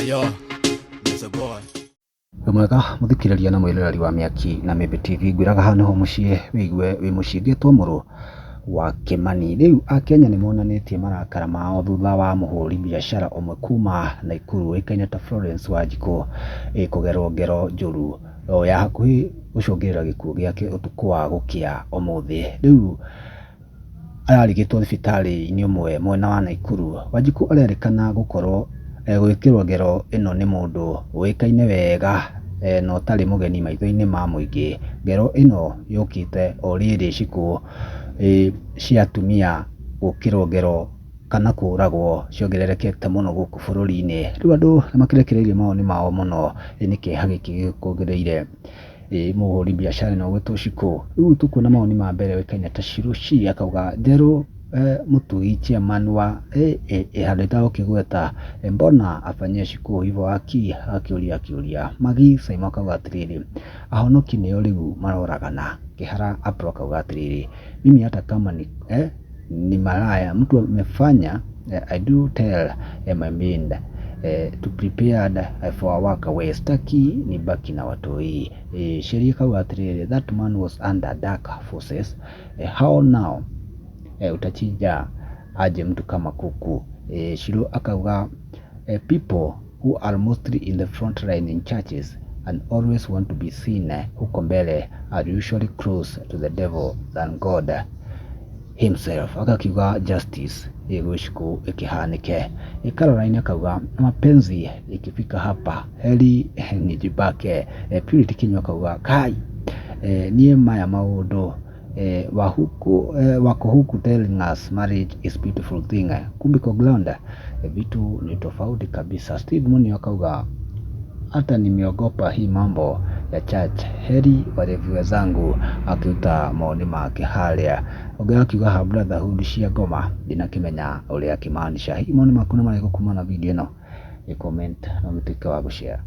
Yo, it's a boy. Wĩ mwega mũthikĩrĩria na mwĩroreri wa Mĩaki na Mĩmbi TV, ngwĩraga haha nĩho mũciĩ wĩigue wĩ mũciĩ ngetwo mũrũ wa Kĩmani. Rĩu akenya nĩ monanĩtie marakara mao thutha wa mũhũri biacara ũmwe kuma Naikuru ũĩkaine ta Florence Wanjikũ kũgerwo ngero njũru ya hakuhĩ gũcũngĩrĩra gĩkuũ gĩake ũtukũ wa gũkĩa ũmũthĩ. Rĩu ararigitwo thibitarĩ-inĩ ũmwe mwena wa Naikuru. Wanjikũ arerĩkana gũkorwo gwĩkĩrwo ngero ĩno nĩ mũndũ ũĩkaine wega na ũtarĩ mũgeni maitho-inĩ ma mũingĩ. Ngero ĩno yũkĩte o rĩrĩ cikũ cia atumia gwĩkĩrwo ngero kana kũragwo ciongererekete mũno gũkũ bũrũri-inĩ. Rĩu andũ nĩ makĩrekereirie mawoni mao mũno nĩ kĩeha gĩkĩ gĩkũngĩrĩire mũhũri biacara ĩno ũgwĩtwo Shiko. Rĩu tũkuona mawoni ma mbere ũĩkaine ta Shirushi akauga Njerũ Mũtugi chairman wa handũ itagũkĩgweta mbona afanyie Shiko hivyo haki akĩũria akĩũria. Magi Simon akauga atĩrĩrĩ, ahonoki nĩo rĩu maroragana. Kĩhara Apple akauga atĩrĩrĩ, mimi hata kama ni malaya mtu amefanya I do tell my mind to prepared for a work away staki nibaki na watoi. Sheria akauga atĩrĩrĩ, that man was under dark forces how now utachinja aje mtu kama kuku. Shiro akauga people who are mostly in the front line in churches and always want to be seen huko mbele are usually close to the devil than God himself. Akakiuga justice gwĩ Shiko ĩkĩhanĩke. Caroline akauga mapenzi ikifika hapa heri nijibake. Purity Kinyua akauga kai niĩ maya maũndũ wako huku telling us marriage is beautiful thing, kumbe kwa ground vitu ni tofauti kabisa. Steve Munio akauga hata nimeogopa hii mambo ya church, heri walevi wenzangu, akiruta mawoni make harĩa. Ũngĩ akiuga ha brotherhood cia ngoma ndinakĩmenya ũrĩa akĩmaanisha. Hihi mawoni maku nĩ marĩkũ kumana na video ĩno? Ĩ comment na ũgĩtuĩke wa gũshare.